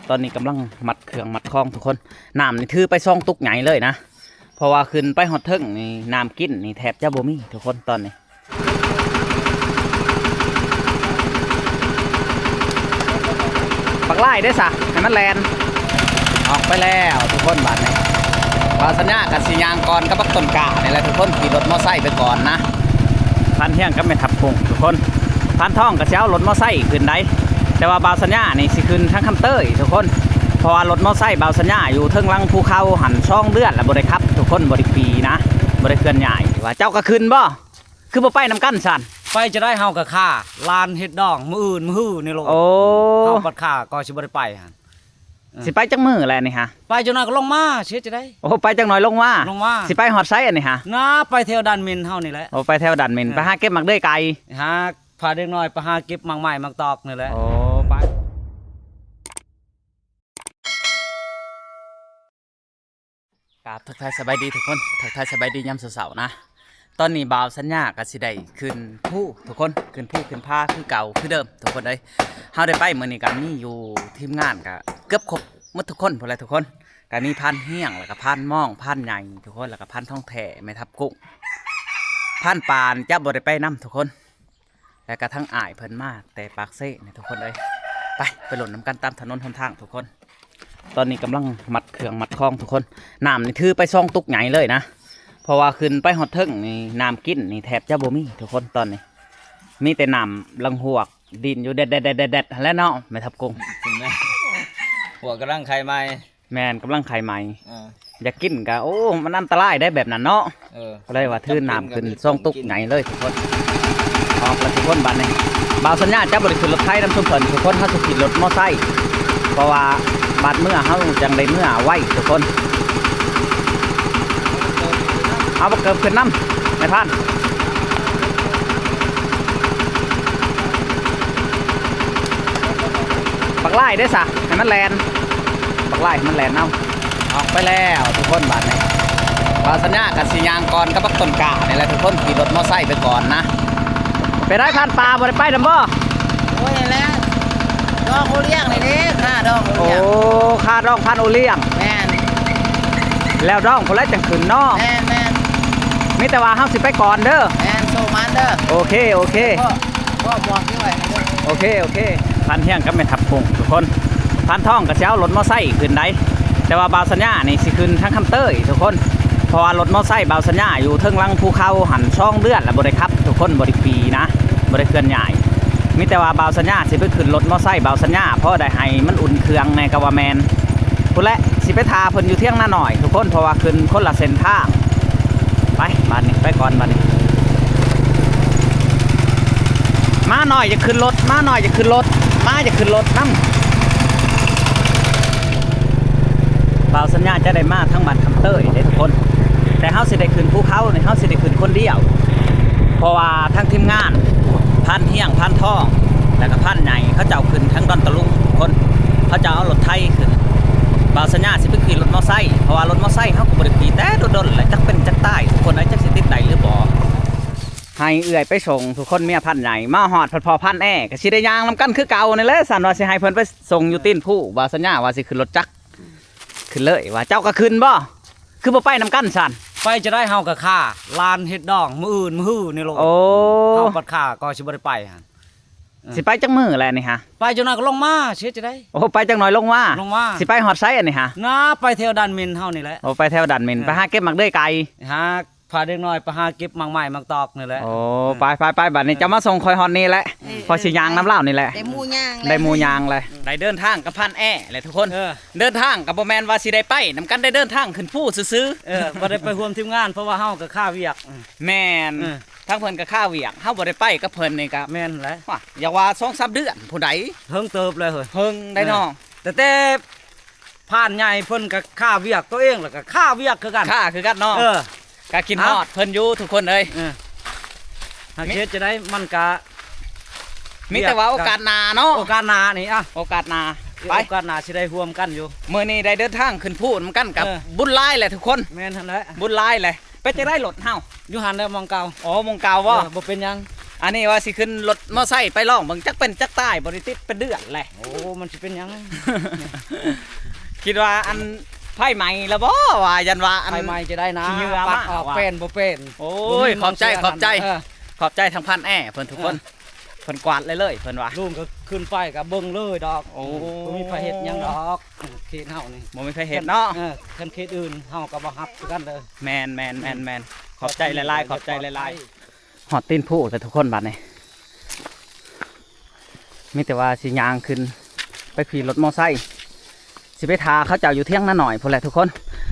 ຕອນນີ້ກຳລັງມັດເຄື່ອງມັດຂອງທຸກຄົນ. ນ້ຳນີ້ຖືໄປສອງຕຸກໃຫຍ່ເລີຍນະ ເພາະວ່າຂຶ້ນໄປຮອດເທິງນີ້ ນ້ຳກິນນີ້ແທບຈະບໍ່ມີທຸກຄົນຕອນນີ້. ບັກຫຼາຍເດ້ສະ ໃຫ້ມັນແລ່ນອອກໄປແລ້ວທຸກຄົນ. ບາດນີ້ບ່າວສັນຍາກໍຊິຍ່າງກ່ອນກັບບັກຕົ້ນກ້ານີ້ແຫຼະທຸກຄົນ ຂີ່ລົດມໍໄຊໄປກ່ອນນະ. ພັນຮຽງກັບແມ່ທັບກຸ້ງທຸກຄົນ ພັນທອງກໍຊິເອົາລົດມໍໄຊຂຶ້ນໄດ໋ ແຕ່ວ່າບ່າວສັນຍານີ້ຊິຂຶ້ນທາງຄຳເຕີຍທຸກຄົນ ເພາະວ່າລົດມໍໄຊບ່າວສັນຍາຢູ່ເທິງຫຼັງພູເຂົາຫັ້ນ ສອງເດືອນແລ້ວບໍ່ໄດ້ຂັບທຸກຄົນ ບໍ່ໄດ້ຂີ່ນະ ບໍ່ໄດ້ເຄື່ອນຍ້າຍ. ວ່າເຈົ້າກໍຂຶ້ນບໍ່? ຄືບໍ່ໄປນຳກັນຊັ້ນ? ໄປຈະໄດ້ ເຮົາກໍຄ້າ ຫຼານເຮັດດອງ ມື້ອື່ນມື້ຮືນີ້ໂລດ. ໂອ້ ເຮົາບັດຄ້າກໍຊິບໍ່ໄດ້ໄປຫັ້ນ. ເອີ ຊິໄປຈັກມື້ແລ້ວນີ້ຫະ? ໄປຈັກໜ້ອຍກໍລົງມາ ຊິເຮັດຈັ່ງໃດ? ໂອ້ ໄປຈັກໜ້ອຍລົງມາ ລົງມາ. ຊິໄປຮອດໃສອັນນີ້ຫະ? ນາ ໄປແຖວດ່ານໝິ່ນເຮົານີ້ແຫຼະ. ໂອ້ ໄປແຖວດ່ານໝິ່ນ. ເອີ ໄປຫາເກັບໝາກເດືອຍໄກ່ ຫາ ພາເດັກນ້ອຍໄປຫາເກັບໝາກໄມ້ໝາກຕອກນີ້ແຫຼະ. ໂອ້ ໄປ. ກາບທັກທາຍສະບາຍດີທຸກຄົນ ທັກທາຍສະບາຍດີຍາມເຊົ້າໆນະ. ຕອນນີ້ບ່າວສັນຍາກໍຊິໄດ້ຂຶ້ນພູທຸກຄົນ ຂຶ້ນພູຂຶ້ນຜາຄືເກົ່າຄືເດີມທຸກຄົນເອີຍ. ເຮົາໄດ້ໄປມື້ນີ້ກໍມີຢູ່ທີມງານກໍເກືອບຄົບໝົດທຸກຄົນພຸ້ນແຫຼະທຸກຄົນ. ກໍມີພານຮຽງ ແລ້ວກໍພານມອງ ພານໃຫຍ່ທຸກຄົນ ແລ້ວກໍພານທອງແທ້ ແມ່ທັບກຸ້ງ. ພານປານຈະບໍ່ໄດ້ໄປນຳທຸກຄົນ. ແລ້ວກະທັງອ້າຍເພິ່ນມາແຕ່ປາກເຊນີ້ທຸກຄົນເອີຍ. ໄປ ໄປຫຼິ້ນນຳກັນຕາມຖະໜົນຫົນທາງທຸກຄົນ. ຕອນນີ້ກຳລັງມັດເຄື່ອງມັດຂອງທຸກຄົນ. ນ້ຳນີ້ຖືໄປສອງຕຸກໃຫຍ່ເລີຍນະ ເພາະວ່າຂຶ້ນໄປຮອດເທິງນີ້ ນ້ຳກິນນີ້ແທບຈະບໍ່ມີທຸກຄົນຕອນນີ້. ມີແຕ່ນ້ຳລັງຮວກດິນຢູ່ແດດໆໆໆຫັ້ນແຫຼະເນາະ ແມ່ທັບກຸ້ງ. ຫົວກຳລັງໄຂ່ໃໝ່. ແມ່ນ ກຳລັງໄຂ່ໃໝ່. ເອີ ຢາກກິນກະ ໂອ້ ມັນອັນຕະລາຍໄດ໋ແບບນັ້ນເນາະ. ເອີ ກໍເລີຍວ່າຖືນ້ຳຂຶ້ນສອງຕຸກໃຫຍ່ເລີຍທຸກຄົນ. ອອກແລ້ວທຸກຄົນ ບາດນີ້ບ່າວສັນຍາຈະບໍ່ໄດ້ຂຶ້ນລົດໄຖນຳຊຸມເພິ່ນທຸກຄົນ ເຮົາຊິຂີ່ລົດມໍໄຊ ເພາະວ່າບາດເມືອເຮົາຈັ່ງໄດ້ເມືອໄວທຸກຄົນ. ເອົາບັກເກີບຂຶ້ນນຳ ນາຍພານ. ບັກຫຼາຍເດ້ສະ ໃຫ້ມັນແລ່ນ ບັກຫຼາຍໃຫ້ມັນແລ່ນເອົາ. ອອກໄປແລ້ວທຸກຄົນ ບາດນີ້ບ່າວສັນຍາກໍຊິຍ່າງກ່ອນກັບບັກຕົ້ນກ້ານີ້ແຫຼະທຸກຄົນ ຂີ່ລົດມໍໄຊໄປກ່ອນນະ. ເປັນໃດ ພານປ່າ ບໍ່ໄດ້ໄປນຳບໍ່? ໂອ້ຍ ນັ້ນແຫຼະ ດອງໂອລ້ຽງນີ້ເດ້ ຄ່າດອງໂອລ້ຽງ. ໂອ້ ຄ່າດອງພານໂອລ້ຽງ. ແມ່ນ ແລ້ວດອງພຸ້ນແຫຼະຈັ່ງຂຶ້ນເນາະ. ແມ່ນໆ ມີແຕ່ວ່າເຮົາຊິໄປກ່ອນເດີ. ແມ່ນ ໂຊມັນເດີ. ໂອເຄ ໂອເຄ ພໍ່ບອກຢູ່ໄວ້ເດີ. ໂອເຄ ໂອເຄ. ພານຮຽງກັບແມ່ທັບກຸ້ງທຸກຄົນ ພານທອງກໍຊິເອົາລົດມໍໄຊຂຶ້ນໄດ໋ ແຕ່ວ່າບ່າວສັນຍານີ້ຊິຂຶ້ນທາງຄຳເຕີຍທຸກຄົນ ເພາະວ່າລົດມໍໄຊບ່າວສັນຍາຢູ່ເທິງຫຼັງພູເຂົາຫັ້ນ ສອງເດືອນແລ້ວບໍ່ໄດ້ຂັບທຸກຄົນ ບໍ່ໄດ້ຂີ່ນະ ບໍ່ໄດ້ເຄື່ອນຍ້າຍ. ມີແຕ່ວ່າບ່າວສັນຍາຊິໄປຂຶ້ນລົດມໍໄຊບ່າວສັນຍາ ພໍໄດ້ໃຫ້ມັນອຸ່ນເຄື່ອງແດ່ກໍວ່າແມ່ນ. ພຸ້ນແຫຼະ ຊິໄປຖ້າເພິ່ນຢູ່ຖຽງນານ້ອຍທຸກຄົນ ເພາະວ່າຂຶ້ນຄົນລະເສັ້ນທາງ. ໄປ ບາດນີ້ໄປກ່ອນ ບາດນີ້ ໝານ້ອຍຢາກຂຶ້ນລົດ ໝານ້ອຍຢາກຂຶ້ນລົດ ໝາຢາກຂຶ້ນລົດນຳ. ບ່າວສັນຍາຈະໄດ້ມາທາງບ້ານຄຳເຕີຍເດ້ທຸກຄົນ ແຕ່ເຮົາຊິໄດ້ຂຶ້ນພູເຂົານີ້ ເຮົາຊິໄດ້ຂຶ້ນຄົນດຽວ ເພາະວ່າທາງທີມງານ ພານຮຽງ ພານທອງ ແລ້ວກໍພານໃຫຍ່ ເຂົາເຈົ້າຂຶ້ນທາງດອນຕະລຸງທຸກຄົນ ເຂົາເຈົ້າເອົາລົດໄຖຂຶ້ນ. ບ່າວສັນຍາຊິໄປຂີ່ລົດມໍໄຊ ເພາະວ່າລົດມໍໄຊເຮົາກໍບໍ່ໄດ້ຂີ່ແຕ່ດົນໆແລ້ວ ຈັກເປັນຈັກຕາຍທຸກຄົນເອີຍ ຈັກຊິຕິດໄດ້ຫຼືບໍ່. ໃຫ້ເອື້ອຍໄປສົ່ງທຸກຄົນ ເມຍພານໃຫຍ່ ມາຮອດພັດພໍ້ພານແອ ກໍຊິໄດ້ຍ່າງນຳກັນຄືເກົ່ານີ້ແຫຼະ. ສັນວ່າຊິໃຫ້ເພິ່ນໄປສົ່ງຢູ່ຕີນພູ ບ່າວສັນຍາວ່າຊິຂຶ້ນລົດຈັກ ຂຶ້ນເລີຍ. ວ່າເຈົ້າກໍຂຶ້ນບໍ່? ຄືບໍ່ໄປນຳກັນຊັ້ນ? ໄປຈະໄດ້ ເຮົາກໍຄ້າ ຫຼານເຮັດດອງ ມື້ອື່ນມື້ຮືນີ້ໂລດ. ໂອ້ ເຮົາບັດຄ້າກໍຊິບໍ່ໄດ້ໄປຫັ້ນ. ເອີ ຊິໄປຈັກມື້ແລ້ວນີ້ຫະ? ໄປຈັກໜ້ອຍກໍລົງມາ ຊິເຮັດຈັ່ງໃດ? ໂອ້ ໄປຈັກໜ້ອຍລົງມາ ລົງມາ. ຊິໄປຮອດໃສອັນນີ້ຫະ? ນາ ໄປແຖວດ່ານໝິ່ນເຮົານີ້ແຫຼະ. ໂອ້ ໄປແຖວດ່ານໝິ່ນ. ເອີ ໄປຫາເກັບໝາກເດືອຍໄກ່ ຫາ ພາເດັກນ້ອຍໄປຫາເກັບໝາກໄມ້ໝາກຕອກນີ້ແຫຼະ. ໂອ້ ເອີ ໄປໆໆ ບາດນີ້ເຈົ້າມາສົ່ງຂ້ອຍຮອດນີ້ແຫຼະ. ເອີ ຂ້ອຍຊິຍ່າງນຳລາວນີ້ແຫຼະ. ໄດ້ໝູ່ຍ່າງແລ້ວ ໄດ້ໝູ່ຍ່າງແລ້ວ. ໄດ້ເດີນທາງກັບພານແອແຫຼະທຸກຄົນ. ເອີ ເດີນທາງກໍບໍ່ແມ່ນວ່າຊິໄດ້ໄປນຳກັນ ໄດ້ເດີນທາງຂຶ້ນພູຊື່ໆ. ເອີ ບໍ່ໄດ້ໄປຮ່ວມທີມງານ ເພາະວ່າເຮົາກໍຄາວຽກ. ແມ່ນ ເອີ ທາງເພິ່ນກໍຄາວຽກ ເຮົາບໍ່ໄດ້ໄປກັບເພິ່ນນີ້ກໍ ແມ່ນແຫຼະ. ວ່າ ຢ່າວ່າສອງສາມເດືອນພຸ້ນໃດ໋. ເຖິງເຕີບແລ້ວເຮີ້ຍ. ເຖິງໄດ໋ເນາະ. ເອີ ແຕ່ ແຕ່ ພານໃຫຍ່ເພິ່ນກໍຄາວຽກ ໂຕເອງລະກໍຄາວຽກຄືກັນ ຄາຄືກັນເນາະ. ເອີ ກໍຄິດຮອດເພິ່ນຢູ່ທຸກຄົນເອີຍ. ເອີ ຫາກຊິເຮັດຈັ່ງໃດ ມັນກະ ມີແຕ່ວ່າໂອກາດໜ້າເນາະ. ໂອກາດໜ້ານີ້ ອະ ໂອກາດໜ້າ ໄປ ໂອກາດໜ້າຊິໄດ້ຮ່ວມກັນຢູ່. ມື້ນີ້ໄດ້ເດີນທາງຂຶ້ນພູນຳກັນກັບ ເອີ ບຸນຫຼາຍແຫຼະທຸກຄົນ. ແມ່ນຫັ້ນແຫຼະ ບຸນຫຼາຍແຫຼະ. ເປັນຈັ່ງໃດລົດເຮົາ? ຢູ່ຫັ້ນແຫຼະ ໝ່ອງເກົ່າ. ອໍ ໝ່ອງເກົ່າບໍ່? ເອີ ບໍ່ເປັນຫຍັງ. ອັນນີ້ວ່າຊິຂຶ້ນລົດມໍໄຊໄປລອງເບິ່ງ ຈັກເປັນຈັກຕາຍ ບໍ່ໄດ້ຕິດເປັນເດືອນແຫຼະ. ໂອ້ ມັນຊິເປັນຫຍັງ? ຄິດວ່າອັນໄຟໄໝ້ລະບໍ ວ່າ ຢ້ານວ່າອັນ ໄຟໄໝ້ຈະໄດ້ນະ ຂີ້ເຫຍື້ອ ປັດອອກ ວ່າ ເປັນບໍ່ເປັນ. ໂອ້ຍ ບໍ່ມີ ຂອບໃຈ ຂອບໃຈ ເອີ ຂອບໃຈທາງພັນແອເພິ່ນທຸກຄົນ ເອີ ເພິ່ນກວາດເລີຍໆ ເພິ່ນວ່າ. ລຸງກໍຂຶ້ນໄປກໍເບິ່ງເລີຍດອກ. ໂອ້ ບໍ່ມີໃຜເຮັດຫຍັງດອກ ເຂດເຮົານີ້ ບໍ່ມີໃຜເຮັດເນາະ. ເອີ ຄັນເຂດອື່ນເຮົາກໍບໍ່ຮັບຄືກັນເດີ. ແມ່ນໆໆໆ ຂອບໃຈຫຼາຍໆ ຂອບໃຈຫຼາຍໆ. ຮອດຕີນພູແລ້ວທຸກຄົນ ບາດນີ້ ມີແຕ່ວ່າຊິຍ່າງຂຶ້ນໄປຂີ່ລົດມໍໄຊ ຊິໄປຖ້າເຂົາເຈົ້າຢູ່ທຽງນານ້ອຍພຸ້ນແຫຼະທຸກຄົນ.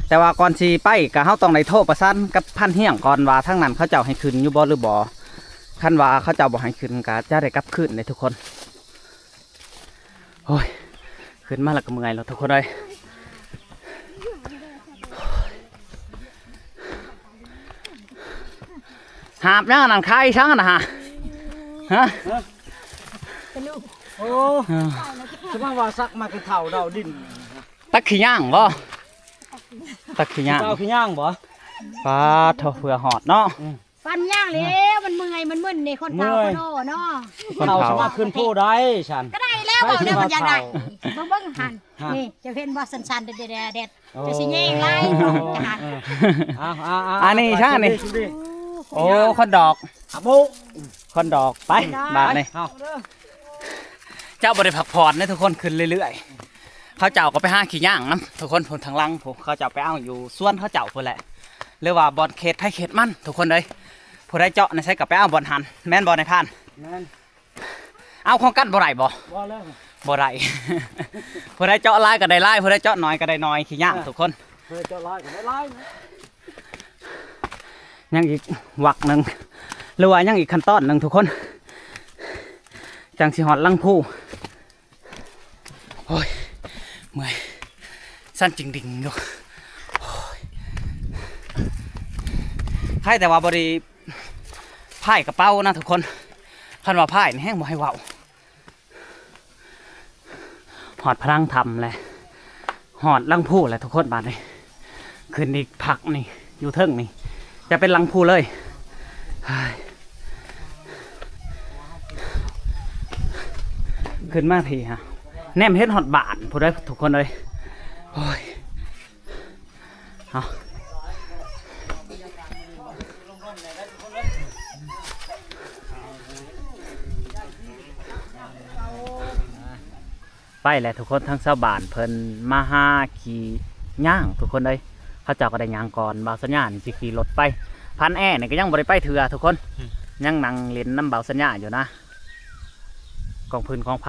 ແຕ່ວ່າກ່ອນຊິໄປກໍເຮົາຕ້ອງໄດ້ໂທປະສານກັບພັນຮຽງກ່ອນວ່າທາງນັ້ນເຂົາເຈົ້າໃຫ້ຂຶ້ນຢູ່ບໍ່ຫຼືບໍ່. ຄັນວ່າເຂົາເຈົ້າບໍ່ໃຫ້ຂຶ້ນກໍຈະໄດ້ກັບຄືນເດ້ທຸກຄົນ. ໂອ້ຍ ຂຶ້ນມາແລ້ວກໍເມື່ອຍແລ້ວທຸກຄົນເອີຍ. ຫາບຫຍັງອັນນັ້ນ ຂາຍຫຍັງອັນນັ້ນຫາ? ຮະ? ໂອ້ ເອີ ສະມາວ່າສັກມາກະເຖົ້າດາວດິນ ຕັກຂີ້ຫຍ້າງບໍ່? ຕັກຂີ້ຫຍ້າງ ເອົາຂີ້ຫຍ້າງບໍ່? ປາດໂທ້ ເພື່ອຮອດເນາະ. ອືມ ປັນຍາກແລ້ວ ມັນເມື່ອຍ ມັນມຶນເດ້ ຄົນເຖົ້າ ເມື່ອຍ ຄົນໂອເນາະ. ຄົນເຖົ້າ ເຖົ້າສາມາດຂຶ້ນພູໄດ້ຊັ້ນ ກໍໄດ້ແລ້ວ ເວົ້າແລ້ວມັນຢາກໄດ້. ເບິ່ງ ເບິ່ງຫັ້ນ ຮະ ນີ້ ເຈົ້າເຫັນບໍ່ ສັ່ນໆ ແດດໆ ໂອ້ ເຈົ້າຊິແຍງຫຼາຍ ເຈົ້າຫັ້ນ. ເອີ ເອົາໆໆ ອັນນີ້ຊະນີ້ ໂອ້ ຄົນດອກ ອາໂມ ຄົນດອກ ໄປ ຄົນດອກ ບາດນີ້ ເອົາ ເຈົ້າບໍ່ໄດ້ພັກຜ່ອນເດ້ທຸກຄົນ ຂຶ້ນເລື້ອຍໆ. ເຂົາເຈົ້າກໍໄປຫາຂີ້ຫຍ້າງນຳທຸກຄົນ ພຸ້ນທາງຫຼັງພຸ້ນ ເຂົາເຈົ້າໄປເອົາຢູ່ສວນເຂົາເຈົ້າພຸ້ນແຫຼະ ຫຼືວ່າບ່ອນເຂດໃຜເຂດມັນທຸກຄົນເອີຍ. ຜູ້ໃດເຈາະໃນໃສກໍໄປເອົາບ່ອນຫັ້ນ ແມ່ນບໍ່ນາຍພານ? ແມ່ນ. ເອົາຂອງກັນບໍ່ໄດ້ບໍ່? ບໍ່ແລ້ວ ບໍ່ໄດ້. ຜູ້ໃດເຈາະຫຼາຍກໍໄດ້ຫຼາຍ ຜູ້ໃດເຈາະໜ້ອຍກໍໄດ້ໜ້ອຍ ຂີ້ຫຍ້າງ ເອີ ທຸກຄົນ ຜູ້ໃດເຈາະຫຼາຍກໍໄດ້ຫຼາຍ. ຍັງອີກວັກໜຶ່ງ ຫຼືວ່າຍັງອີກຂັ້ນຕອນໜຶ່ງທຸກຄົນ ຈັ່ງຊິຮອດຫຼັງພູ. ໂອ້ຍ ເມື່ອຍ ສັ່ນຈິງດິງຢູ່. ໂອ້ຍ ໃຜແຕ່ວ່າບໍ່ໄດ້ພາຍກະເປົານະທຸກຄົນ ຄັນວ່າພາຍນີ້ແຮງບໍ່ໃຫ້ເວົ້າ. ຮອດຜະນັງຖ້ຳແລ້ວ ຮອດຫຼັງພູແລ້ວທຸກຄົນ ບາດນີ້ ຂຶ້ນອີກພັກນີ້ ຢູ່ເທິງນີ້ ຈະເປັນຫຼັງພູເລີຍ. ຂຶ້ນມາພີ້ຮະ ແນມເຫັນຮອດບ້ານພຸ້ນເດີທຸກຄົນເອີຍ. ໂອ້ຍ ເອົາ ໄປແລ້ວທຸກຄົນ ທາງຊາວບ້ານເພິ່ນມາຫາຂີ້ຫຍ້າງທຸກຄົນເອີຍ. ເຂົາເຈົ້າກໍໄດ້ຍ່າງກ່ອນ ບ່າວສັນຍານີ້ຊິຂີ່ລົດໄປ. ພັນແອນີ້ກໍຍັງບໍ່ໄດ້ໄປເທື່ອທຸກຄົນ ອືມ ຍັງນັ່ງຫຼິ້ນນຳບ່າວສັນຍາຢູ່ນະ ກອງຟືນກອງໄຟ.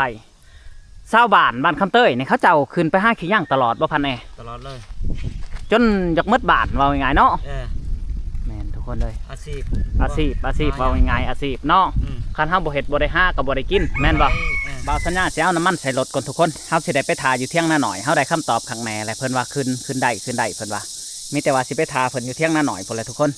ຊາວບ້ານບ້ານຄຳເຕີຍນີ້ ເຂົາເຈົ້າຂຶ້ນໄປຫາຂີ້ຫຍ້າງຕະຫຼອດບໍ່ ພັນແອ? ຕະຫຼອດເລີຍ ຈົນຢາກໝົດບ້ານ ເວົ້າງ່າຍໆເນາະ. ເອີ ແມ່ນທຸກຄົນເອີຍ ອາຊີບ ອາຊີບ ອາຊີບ ເວົ້າງ່າຍໆ ອາຊີບເນາະ. ອືມ ຄັນເຮົາບໍ່ເຮັດບໍ່ໄດ້ຫາກໍບໍ່ໄດ້ກິນ ແມ່ນບໍ່? ເອີ ບ່າວສັນຍາຊິເອົານ້ຳມັນໃສ່ລົດກ່ອນທຸກຄົນ ເຮົາຊິໄດ້ໄປຖ້າຢູ່ຖຽງນານ້ອຍ. ເຮົາໄດ້ຄຳຕອບຄັກແນ່ແລ້ວ ເພິ່ນວ່າຂຶ້ນ ຂຶ້ນໄດ້ ຂຶ້ນໄດ້ ເພິ່ນວ່າ. ມີແຕ່ວ່າຊິໄປຖ້າເພິ່ນຢູ່ຖຽງນານ້ອຍພຸ້ນແຫຼະທຸກຄົນ.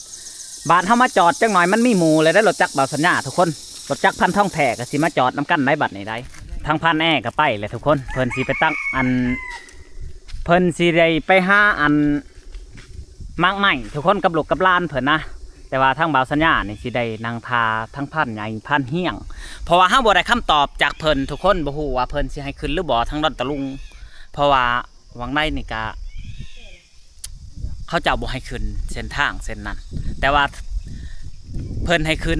ບ້ານເຮົາມາຈອດຈັກໜ້ອຍມັນມີໝູ່ແລ້ວໄດ໋ ລົດຈັກບ່າວສັນຍາທຸກຄົນ ລົດຈັກພັນທອງແທ້ກໍຊິມາຈອດນຳກັນໄດ໋ ບັດນີ້ໄດ໋. ທາງພັນແອກໍໄປແລ້ວທຸກຄົນ ເພິ່ນຊິໄປຕັກອັນ ເພິ່ນຊິໄດ້ໄປຫາອັນໝາກໄມ້ທຸກຄົນ ກັບລູກກັບຫຼານເພິ່ນນະ. ແຕ່ວ່າທາງບ່າວສັນຍານີ້ຊິໄດ້ນັ່ງຖ້າທາງພັນໃຫຍ່ພັນຮຽງ ເພາະວ່າເຮົາບໍ່ໄດ້ຄຳຕອບຈາກເພິ່ນທຸກຄົນ ບໍ່ຮູ້ວ່າເພິ່ນຊິໃຫ້ຂຶ້ນຫຼືບໍ່ທາງດອນຕະລຸງ ເພາະວ່າຫວ່າງໃດນີ້ກະ ເຂົາເຈົ້າບໍ່ໃຫ້ຂຶ້ນເສັ້ນທາງເສັ້ນນັ້ນ ແຕ່ວ່າເພິ່ນໃຫ້ຂຶ້ນ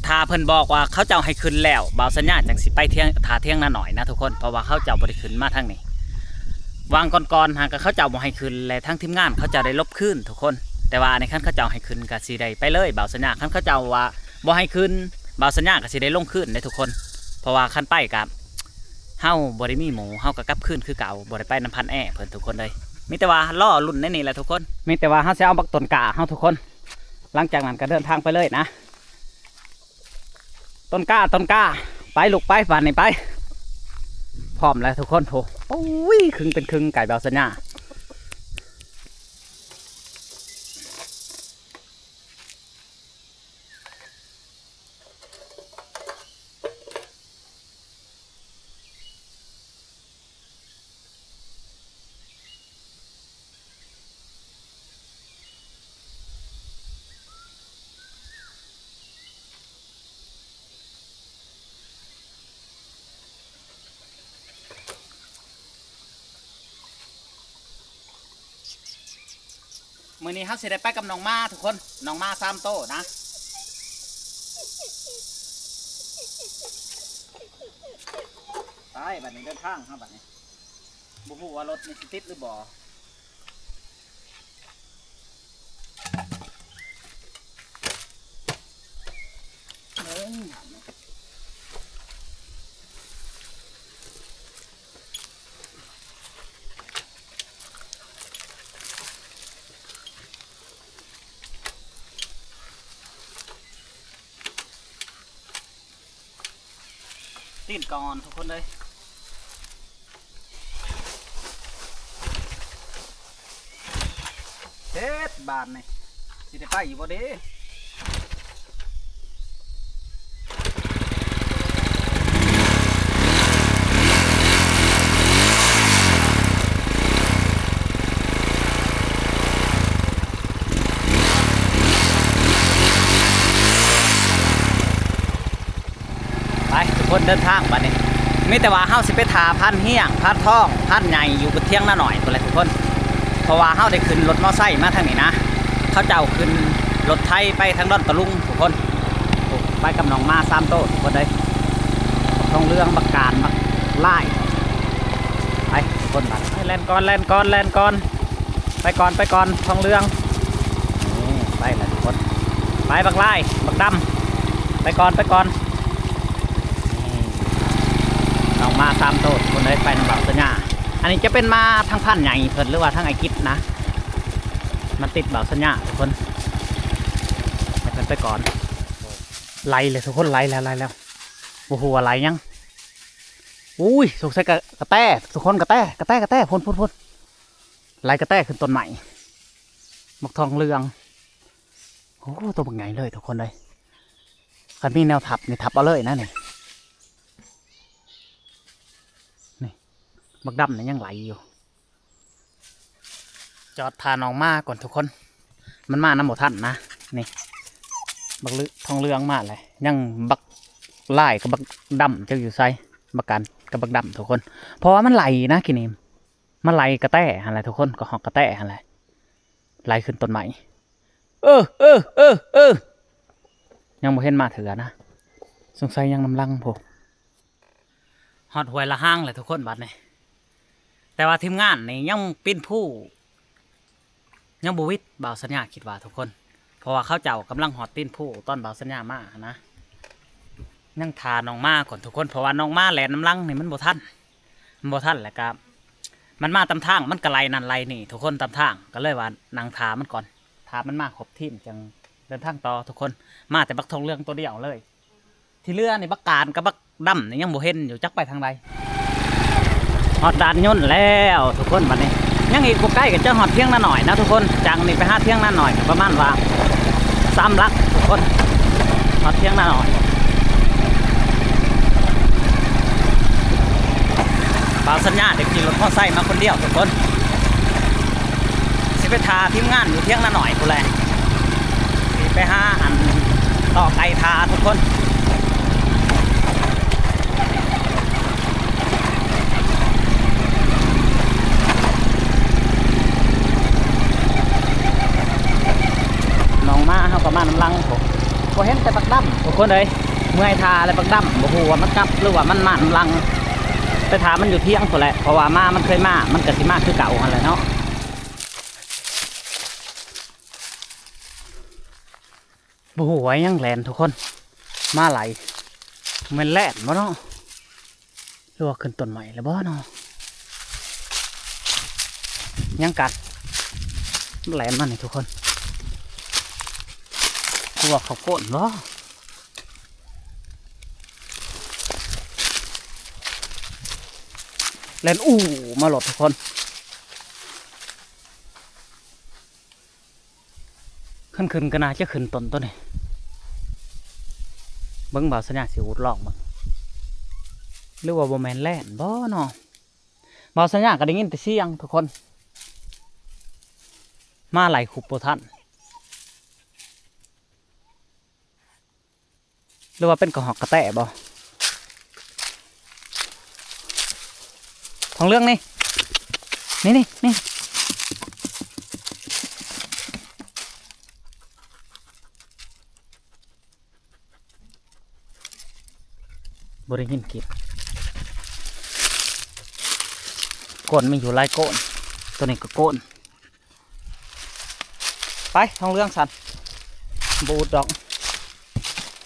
ຖ້າເພິ່ນບອກວ່າເຂົາເຈົ້າໃຫ້ຂຶ້ນແລ້ວ ບ່າວສັນຍາຈັ່ງຊິໄປຖຽງ ຖ້າຖຽງນານ້ອຍນະທຸກຄົນ ເພາະວ່າເຂົາເຈົ້າບໍ່ໄດ້ຂຶ້ນມາທາງນີ້. ຫວ່າງກ່ອນໆຫັ້ນກະເຂົາເຈົ້າບໍ່ໃຫ້ຂຶ້ນ ແລະ ທາງທີມງານເຂົາເຈົ້າໄດ້ລົບຄືນທຸກຄົນ. ແຕ່ວ່າອັນນີ້ຄັນເຂົາເຈົ້າໃຫ້ຂຶ້ນກະຊິໄດ້ໄປເລີຍ ບ່າວສັນຍາ. ຄັນເຂົາເຈົ້າວ່າບໍ່ໃຫ້ຂຶ້ນ ບ່າວສັນຍາກະຊິໄດ້ລົງຄືນເດ້ທຸກຄົນ ເພາະວ່າຄັນໄປກະ ເຮົາບໍ່ໄດ້ມີໝູ່ ເຮົາກໍກັບຄືນຄືເກົ່າ ບໍ່ໄດ້ໄປນຳພັນແອເພິ່ນທຸກຄົນເອີຍ. ມີແຕ່ວ່າລໍລຸ້ນໃນນີ້ແຫຼະທຸກຄົນ ມີແຕ່ວ່າເຮົາຊິເອົາບັກຕົ້ນກ້າເຮົາທຸກຄົນ ຫຼັງຈາກນັ້ນກໍເດີນທາງໄປເລີຍນະ. ຕົ້ນກ້າ ຕົ້ນກ້າ ໄປລູກໄປ ບາດນີ້ໄປ. ພ້ອມແລ້ວທຸກຄົນ ໂອ້ຍ ຄຶ່ງເປັນຄຶ່ງ ໄກ່ບ່າວສັນຍາ. ມື້ນີ້ເຮົາຊິໄດ້ໄປກັບນ້ອງໝາທຸກຄົນ, ນ້ອງໝາສາມໂຕນະ. ໄປ ບັດນີ້ເດີນທາງເຮົາບັດນີ້ ບໍ່ຮູ້ວ່າລົດນີ້ຊິຕິດຫຼືບໍ່. ຕີນກ່ອນທຸກຄົນເອີຍ. ເຮັດບາດນີ້ ຊິໄດ້ໄປຢູ່ບໍ່ເດ? ໄປທຸກຄົນ ເດີນທາງບັດນີ້ ມີແຕ່ວ່າເຮົາຊິໄປຖ້າພານຮຽງ ພານທອງ ພານໃຫຍ່ ຢູ່ທຽງນານ້ອຍພຸ້ນແຫຼະທຸກຄົນ. ເພາະວ່າເຮົາໄດ້ຂຶ້ນລົດມໍໄຊມາທາງນີ້ນະ, ເຂົາເຈົ້າຂຶ້ນລົດໄຖໄປທາງດອນຕະລຸງທຸກຄົນ. ໂອ້ ໄປກັບນ້ອງໝາສາມໂຕທຸກຄົນເອີຍ, ທອງເຫຼືອງ ບັກການ ບັກລາຍ. ໄປທຸກຄົນ ບາດນີ້ ແລ່ນກ່ອນ ແລ່ນກ່ອນ ແລ່ນກ່ອນ. ໄປກ່ອນ ໄປກ່ອນ ທອງເຫຼືອງ. ນີ້ ໄປແລ້ວທຸກຄົນ. ໄປບັກລາຍ ບັກດຳ ໄປກ່ອນ ໄປກ່ອນ. ນີ້ ນ້ອງໝາສາມໂຕທຸກຄົນເອີຍ ໄປນຳບ່າວສັນຍາ. ອັນນີ້ຈະເປັນໝາທາງພານໃຫຍ່ເພິ່ນ ຫຼືວ່າທາງອ້າຍກິດນະ, ມາຕິດບ່າວສັນຍາທຸກຄົນ. ໃຫ້ເພິ່ນໄປກ່ອນ. ໄລ່ແລ້ວທຸກຄົນ ໄລ່ແລ້ວ ໄລ່ແລ້ວ. ບໍ່ຮູ້ວ່າໄລ່ຫຍັງ. ອຸ້ຍ ສົງໄສກະ ກະແຕທຸກຄົນ ກະແຕ ກະແຕ ກະແຕ ພຸ້ນ ພຸ້ນ ພຸ້ນ. ໄລ່ກະແຕຂຶ້ນຕົ້ນໄມ້. ບັກທອງເຫຼືອງ. ໂອ້ ໂຕບັກໃຫຍ່ເລີຍທຸກຄົນເອີຍ. ຄັນມີແນວທັບນີ້ ທັບເອົາເລີຍນະນີ້. ນີ້ ບັກດຳນີ້ຍັງໄລ່ຢູ່. ຈອດຖ້ານ້ອງໝາກ່ອນທຸກຄົນ, ມັນມານຳບໍ່ທັນນະ. ນີ້ ບັກເຫຼືອງ ທອງເຫຼືອງມາແລ້ວ, ຍັງບັກລາຍກັບບັກດຳ ຈັກຢູ່ໃສ? ບັກການກັບບັກດຳທຸກຄົນ, ເພາະວ່າມັນໄລ່ນະ ກີ້ນີ້. ມາໄລ່ກະແຕຫັ້ນແຫຼະທຸກຄົນ, ກະຮອກກະແຕຫັ້ນແຫຼະ, ໄລ່ຂຶ້ນຕົ້ນໄມ້. ເອີ ເອີ ເອີ ເອີ ຍັງບໍ່ເຫັນມາເທື່ອນະ, ສົງໄສຍັງນຳຫຼັງພຸ້ນ. ຮອດຫ້ວຍລະຫາງແລ້ວທຸກຄົນບັດນີ້, ແຕ່ວ່າທີມງານນີ້ຍັງປີນພູ ຍັງບໍ່ຫວິດ ບ່າວສັນຍາຄິດວ່າທຸກຄົນ, ເພາະວ່າເຂົາເຈົ້າກຳລັງຮອດຕີນພູຕອນບ່າວສັນຍາມາຫັ້ນນະ. ຍັງຖ້ານ້ອງໝາກ່ອນທຸກຄົນ, ເພາະວ່ານ້ອງໝາແລ່ນນຳຫຼັງນີ້ມັນບໍ່ທັນ, ມັນບໍ່ທັນ ແລ້ວກະມັນມາຕາມທາງ, ມັນກະໄລ່ນັ້ນໄລ່ນີ້ທຸກຄົນ ຕາມທາງ, ກະເລີຍວ່ານັ່ງຖ້າມັນກ່ອນ, ຖ້າມັນມາຄົບທີມຈັ່ງເດີນທາງຕໍ່ທຸກຄົນ. ມາແຕ່ບັກທອງເຫຼືອງໂຕດຽວເລີຍ. ທີ່ເຫຼືອນີ້ບັກການກັບບັກດຳນີ້ຍັງບໍ່ເຫັນຢູ່ ຈັກໄປທາງໃດ. ຮອດດ່ານຍົນແລ້ວທຸກຄົນບັດນີ້, ຍັງອີກບໍ່ໄກກໍຈະຮອດທຽງນານ້ອຍນະທຸກຄົນ. ຈາກນີ້ໄປຫາທຽງນານ້ອຍກໍປະມານວ່າສາມຫຼັກທຸກຄົນ, ຮອດທຽງນານ້ອຍ. ບ່າວສັນຍາໄດ້ຂີ່ລົດມໍໄຊມາຄົນດຽວທຸກຄົນ, ຊິໄປຖ້າທີມງານຢູ່ທຽງນານ້ອຍພຸ້ນແຫຼະ. ຊິໄປຫາອັນ ຕໍ່ໄກ່ຖ້າທຸກຄົນ. ນ້ອງໝາເຮົາກໍມານຳຫຼັງພຸ້ນ, ບໍ່ເຫັນແຕ່ບັກດຳທຸກຄົນເອີຍ. ເມື່ອຍຖ້າແລ້ວບັກດຳ, ບໍ່ຮູ້ວ່າມັນກັບ ຫຼືວ່າມັນມານຳຫຼັງ. ໄປຖ້າມັນຢູ່ທຽງພຸ້ນແຫຼະ, ເພາະວ່າໝາມັນເຄີຍມາ, ມັນກໍຊິມາຄືເກົ່າຫັ້ນແຫຼະເນາະ. ບໍ່ຮູ້ວ່າຫຍັງແລ່ນທຸກຄົນ, ໝາໄລ່. ແມ່ນແລ່ນບໍ່ເນາະ ຫຼືວ່າຂຶ້ນຕົ້ນໄມ້ແລ້ວບໍ່ເນາະ? ຫຍັງກັດ ແລ່ນມານີ້ທຸກຄົນ, ຄືວ່າເຂົາໂກນບໍ່? ແລ່ນອູ້ມາໂລດທຸກຄົນ. ຄັນຂຶ້ນກໍໜ້າຈະຂຶ້ນຕົ້ນໂຕນີ້. ເບິ່ງ ບ່າວສັນຍາຊິອູດລອງເບິ່ງ ຫຼືວ່າບໍ່ແມ່ນແລ່ນບໍ່ເນາະ? ບ່າວສັນຍາກໍໄດ້ຍິນແຕ່ສຽງທຸກຄົນ, ມາໄລ່ຄຸບບໍ່ທັນ. ຫຼືວ່າເປັນກະຮອກກະແຕບໍ່? ທອງເຫຼືອງນີ້ ນີ້ ນີ້ ນີ້. ບໍ່ໄດ້ຍິນກິບ. ກົ້ນມີຢູ່ຫຼາຍກົ້ນ, ໂຕນີ້ກໍກົ້ນ. ໄປ ທອງເຫຼືອງຊັ້ນ ບໍ່ອຸດດອກ.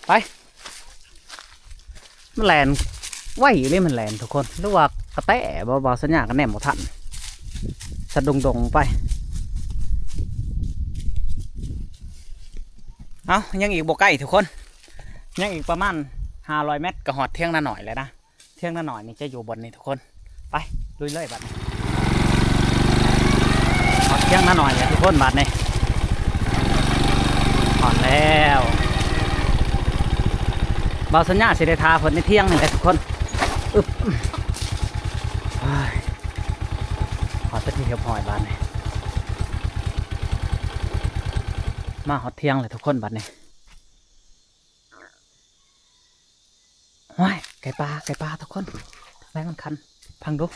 ໄປ. ມັນແລ່ນໄວອີ່ຫຼີ ມັນແລ່ນທຸກຄົນ ຫຼືວ່າກະແຕບໍ່? ບ່າວສັນຍາກໍແນມບໍ່ທັນ ສະດຸ້ງດົງໄປ. ເອົ້າ ຍັງອີກບໍ່ໄກທຸກຄົນ, ຍັງອີກປະມານຫ້າຮ້ອຍແມັດກໍຮອດຖຽງນານ້ອຍແລ້ວນະ. ຖຽງນານ້ອຍນີ້ຈະຢູ່ບ່ອນນີ້ທຸກຄົນ. ໄປ ລຸຍເລີຍບາດນີ້. ຮອດຖຽງນານ້ອຍແລ້ວທຸກຄົນ ບາດນີ້. ຮອດແລ້ວ. ບ່າວສັນຍາຊິໄດ້ຖ້າເພິ່ນໃນຖຽງນີ້ແຫຼະທຸກຄົນ. ອຶບ ໂອ້ຍ ຮອດເປັນທີ່ຮຽບຮ້ອຍບາດນີ້. ມາຮອດຖຽງແລ້ວທຸກຄົນ ບາດນີ້. ໂອ້ຍ ໄກ່ປ່າ ໄກ່ປ່າທຸກຄົນ. ທາງໃດມັນຄັນ ຟັງດູ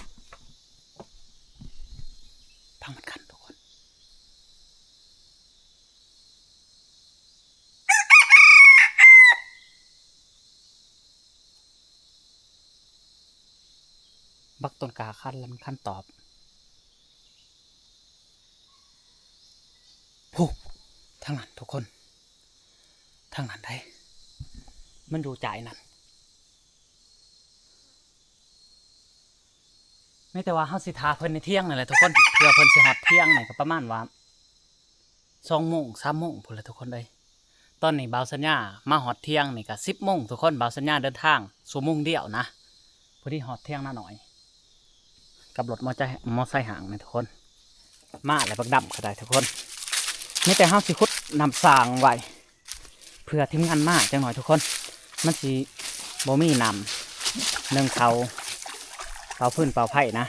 ຟັງມັນຄັນທຸກຄົນ. ບັກຕົ້ນກ້າຄັນ ແລ້ວມັນຄັນຕອບ. ພຸ້ນ ທາງນັ້ນທຸກຄົນ ທາງນັ້ນໃດ໋ ມັນຢູ່ຈ່າຍນັ້ນ. ມີແຕ່ວ່າເຮົາຊິຖ້າເພິ່ນໃນຖຽງນັ້ນແຫຼະທຸກຄົນ. ເພື່ອເພິ່ນຊິຮອດຖຽງນີ້ກໍປະມານວ່າສອງໂມງ ສາມໂມງພຸ້ນແຫຼະທຸກຄົນເອີຍ. ຕອນນີ້ບ່າວສັນຍາມາຮອດຖຽງນີ້ກໍສິບໂມງທຸກຄົນ. ບ່າວສັນຍາເດີນທາງຊົ່ວໂມງດຽວນະ ພໍດີຮອດຖຽງນານ້ອຍ ກັບລົດມໍໄຊ ມໍໄຊຫ້າງນີ້ທຸກຄົນ. ມາແລ້ວບັກດຳກໍໄດ້ທຸກຄົນ. ມີແຕ່ເຮົາຊິຂຸດນ້ຳສ້າງໄວ້ ເພື່ອທີມງານມາຈັກໜ່ອຍທຸກຄົນ. ມັນຊິບໍ່ມີນ້ຳໜຶ້ງເຂົ້າ ເປົ່າຟືນເປົ່າໄຟນະ.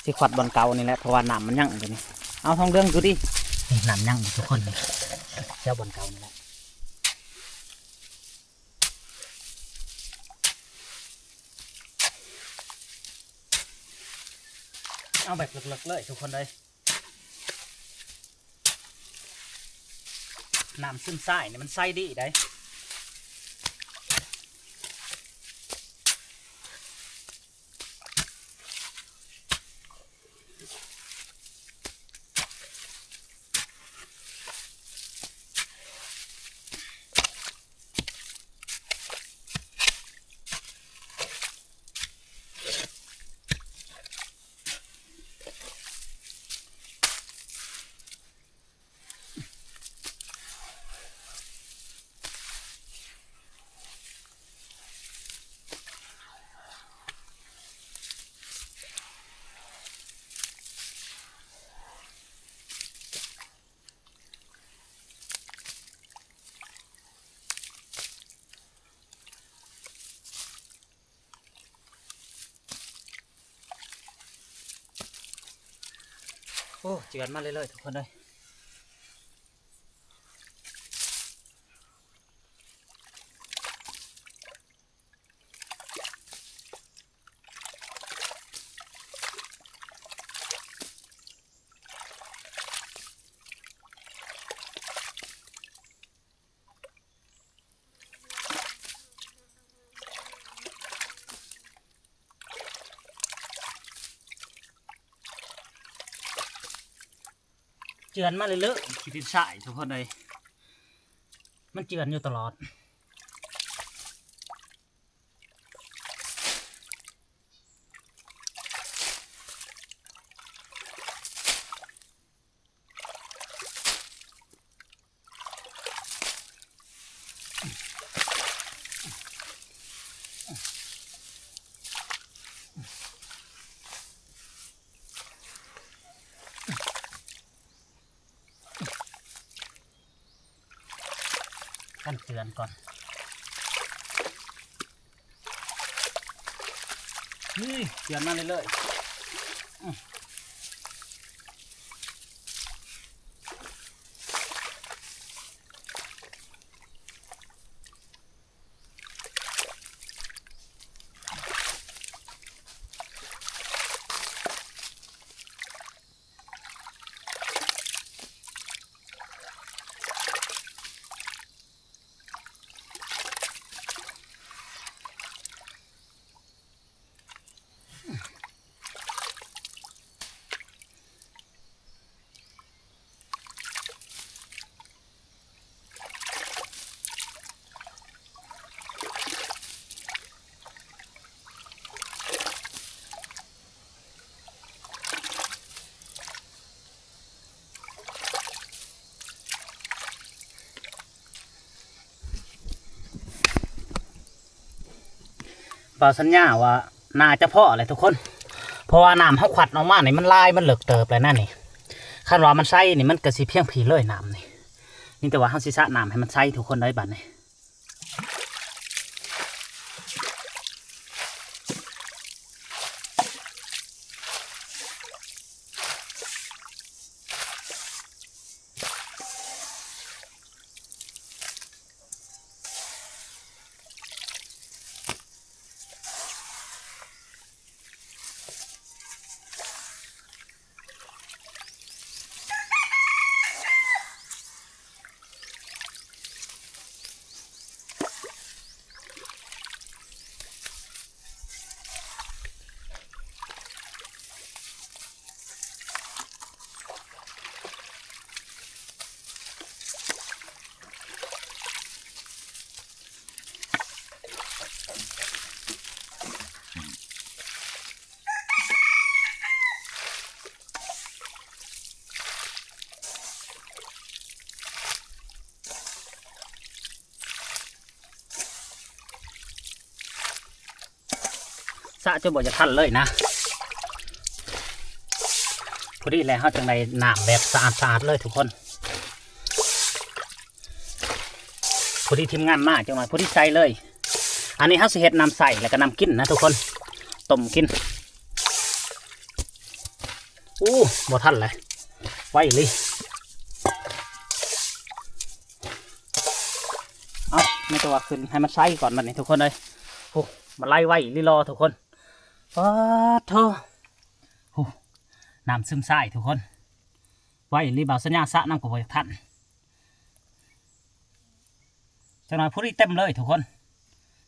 ຊິຂວັດບ່ອນເກົ່ານີ້ແຫຼະ ເພາະວ່ານ້ຳມັນຍັງຢູ່ນີ້. ເອົາ ທອງເຫຼືອງຢູ່ຕິ. ນີ້ ນ້ຳຍັງຢູ່ທຸກຄົນ ແຖວບ່ອນເກົ່ານີ້ແຫຼະ. ເອົາແບບເລິກໆເລີຍທຸກຄົນເອີຍ. ນ້ຳຊຶມຊາຍນີ້ມັນໃສດີໃດ໋. ໂອ້ ເຈື່ອນມາເລື້ອຍໆ ທຸກຄົນເອີຍ. ເຈື່ອນມາເລື້ອຍໆ ຂີ້ດິນຊາຍ ທຸກຄົນເອີຍ ມັນເຈື່ອນຢູ່ຕະຫຼອດ. ກັນເຈື່ອນກ່ອນ. ນີ້ ເຈື່ອນມາເລື້ອຍໆ. ອືມ. ໂ ເອົາສັນຍາວ່າໜ້າຈະພໍແຫຼະທຸກຄົນ ເພາະວ່ານ້ຳເຮົາຂວັດອອກມານີ້ມັນຫຼາຍ ມັນເລິກເຕີບແລ້ວນະນີ້. ຄັນວ່າມັນໃສນີ້ມັນກໍຊິພຽງພີ້ເລີຍນ້ຳນີ້. ມີແຕ່ວ່າເຮົາຊິສະນ້ຳໃຫ້ມັນໃສທຸກຄົນເດີບັດນີ້. ສະຈົນບໍ່ຢາກທັນເລີຍນະ. ພໍດີແລ້ວເຮົາຈັ່ງໄດ້ນ້ຳແບບສະອາດໆເລີຍທຸກຄົນ. ພໍດີທີມງານມາ ຈັກໜ້ອຍພໍດີໃສ່ເລີຍ. ອັນນີ້ເຮົາຊິເຮັດນ້ຳໃສ່ ແລ້ວກໍນ້ຳກິນນະທຸກຄົນ ຕົ້ມກິນ. ໂອ້ ບໍ່ທັນເລີຍ ໄວອີ່ຫຼີ. ເອົາ ມີແຕ່ວ່າຂຶ້ນໃຫ້ມັນໃສກ່ອນບັດນີ້ທຸກຄົນເອີຍ. ໂອ້ ມັນໄຫຼໄວອີ່ຫຼີຫຼໍທຸກຄົນ. ປາດໂທ ໂອ້ ນ້ຳຊຶມຊາຍທຸກຄົນ. ໄວອີ່ຫຼີ ບ່າວສັນຍາສະນ້ຳກໍບໍ່ຢາກທັນ. ຈັກໜ້ອຍພໍດີເຕັມເລີຍທຸກຄົນ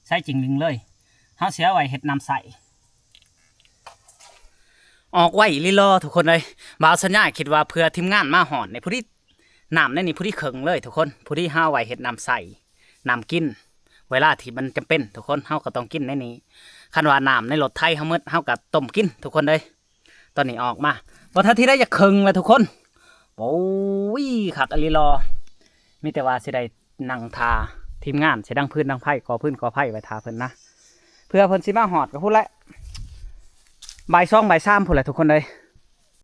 ໃສຈິງລິງເລີຍ. ເຮົາຊິເອົາໄວ້ເຮັດນ້ຳໃສ່ ອອກໄວອີ່ຫຼີຫຼໍທຸກຄົນເອີຍ. ບ່າວສັນຍາຄິດວ່າເພື່ອທີມງານມາຮອດນີ້ ພໍດີ ນ້ຳໃນນີ້ພໍດີເຄິ່ງເລີຍທຸກຄົນ. ພໍດີເຮົາເອົາໄວ້ເຮັດນ້ຳໃສ່ ນ້ຳກິນ ເວລາທີ່ມັນຈຳເປັນທຸກຄົນ ເຮົາກໍຕ້ອງກິນໃນນີ້. ຄັນວ່ານ້ຳໃນລົດໄຖເຮົາໝົດ ເຮົາກໍຕົ້ມກິນທຸກຄົນເອີຍ. ຕອນນີ້ອອກມາ ບໍ່ທັນທີ່ໄດ້ຈະເຄິ່ງແລ້ວທຸກຄົນ. ໂອ້ຍ ຄັກອີ່ຫຼີຫຼໍ. ມີແຕ່ວ່າຊິໄດ້ນັ່ງຖ້າທີມງານ ຊິດັງຟືນດັງໄຟ ກໍ່ຟືນກໍ່ໄຟໄວ້ຖ້າເພິ່ນນະ ເພື່ອເພິ່ນຊິມາຮອດກໍພຸ້ນແຫຼະ ບ່າຍສອງບ່າຍສາມພຸ້ນແຫຼະທຸກຄົນເອີຍ.